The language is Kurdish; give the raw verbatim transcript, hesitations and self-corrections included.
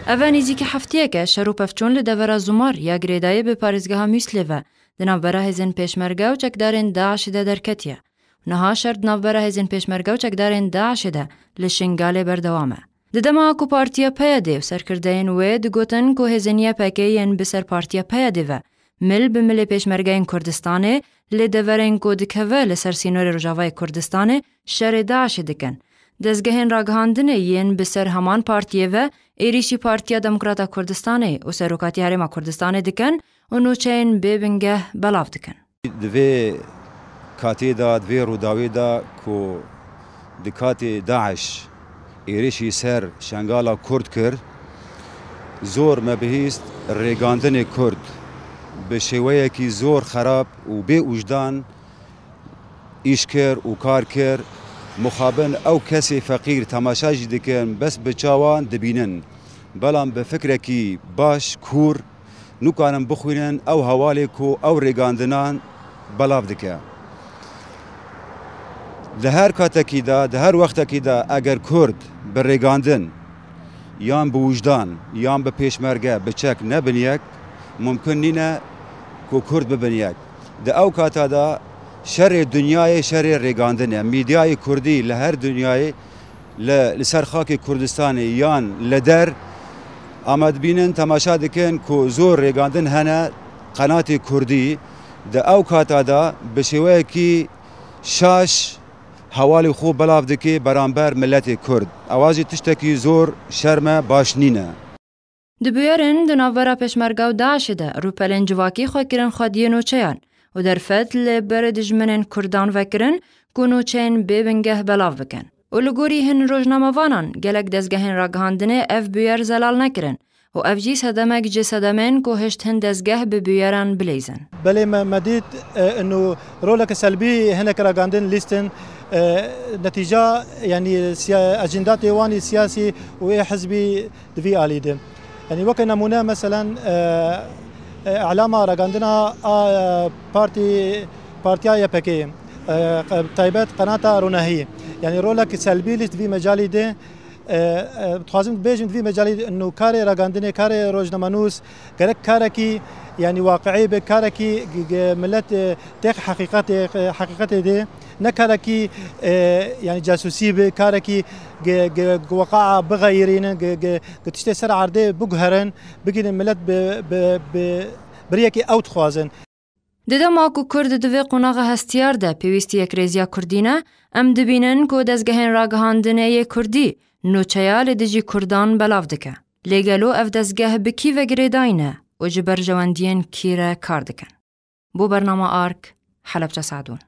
Eve nêzîkî heftiyek e şer û pevçûn li devera Zumar ya girêdayî bi parêzgeha Mûslê ve di navbera hêzên pêşmerge û çekdarên DAIŞ'ê de derketiye. Niha şer di navbera hêzên pêşmerge û çekdarên DAIŞ'ê de li Şingalê berdewam e. Di dema ku Partiya PYD'ê û serkirdeyên wê digotin ku hêzên YPG'ê yên bi ser Partiya PYD'ê ve mil bi milê pêşmergeyên Kurdistanê li deverên ku dikeve li ser sînorê Rojavayê Kurdistanê şerê DAIŞ'ê dikin. Dezgehên ragihandinê yên bi ser heman partiyê ve êrîşî Partiya Demokrata Kurdistanê û Serokatiya Herêma Kurdistanê dikin û nûçeyên bê bingeh belav dikin. Di vê katê de, di vê Rûdawê de ku di katê DAIŞ êrişî ser Şengala Kurd kir, zor me bihîst rêgandinê Kurd bi şêweyekî zor xerab û bê ûjdan îş kir û kar kir. Mixabin ew kesê feqîr temaşa jî dikin, bes bi çawan dibînin. Belam bi fikrekî baş, kûr, nikarin bixwînin ew hewalê ku ew rêgandinan belav dike. Di her katekî de, di her wextekî de eger Kurd bi rêgandin yan bi wijdan yan bi pêşmerge bi çek nebin yek, mumkin nîne ku Kurd bibin yek. Di ew kata de şerê dinyayê şerê rêgandin e. Mîdyayê Kurdî li her dinyayê li, li ser xakê Kurdistanê yan li der ama dibînin, temaşa dikin ku zor rêgandin hene, qenatê Kurdî di ew kata de bi şêweyekî şaş hewalê xwe belav dike beramber miletê Kurd. Ewa jî tiştekî zor şerm e, baş nîne. Di bûyerên di navbera Pêşmerga û DAIŞ'ê de rûpelên civakî xwe kirin xwediyê nûçeyan û derfet li ber dijminên Kurdan vekirin ku nûçeyên bê bingeh belav bikin. Û li gorî hin rojnamevanan, gelek dezgehên ragihandinê ev bûyer zelal nekirin û ev jî sedemek ji sedemên ku hişt hin dezgeh bi bûyeran bileyzin. Belê me, me dît, e, inu roleke selbî hinek ragandin lîstin, e, netîca, yanî siya-, ecîndatê wan î siyasî û ê hizbî di vî alî de. Yanî weke nemûne, meselen, e, e, elama ragandina a, e, partî, partiya Y P G, e, qe-, taybet qenata Ronahî. Yanî roleke selbî lîst di vî mecalî de. E, e, dixwazim bêjim di vî mecalî nû karê ragandinê, karê rojnamanûs gerek karekî, yanî waqiî be, karekî g-, g-, millet, e, têx heqîqetê, e, heqîqetê de, ne karekî, e, yanî casûsî be, karekî g-, g-, g-, weqaa bixeyirînin, g-, g-, g-, tiştê ser erdê biguherin, bigînin millet bi, bi, bi, bi riyekê ew dixwazin. Di dema ku Kurd di vê qonaxa hestiyar de pêwîstî yekrêziya Kurdî ne, em dibînin ku dezgehên ragihandinê yê Kurdî nûçeya li dijî Kurdan belav dike. Lê gelo ev dezgeh bi kî ve girêdayî ne û ji berjewendiyên kî re kar dikin? Bo bernama Ark, Helebce Sadûn.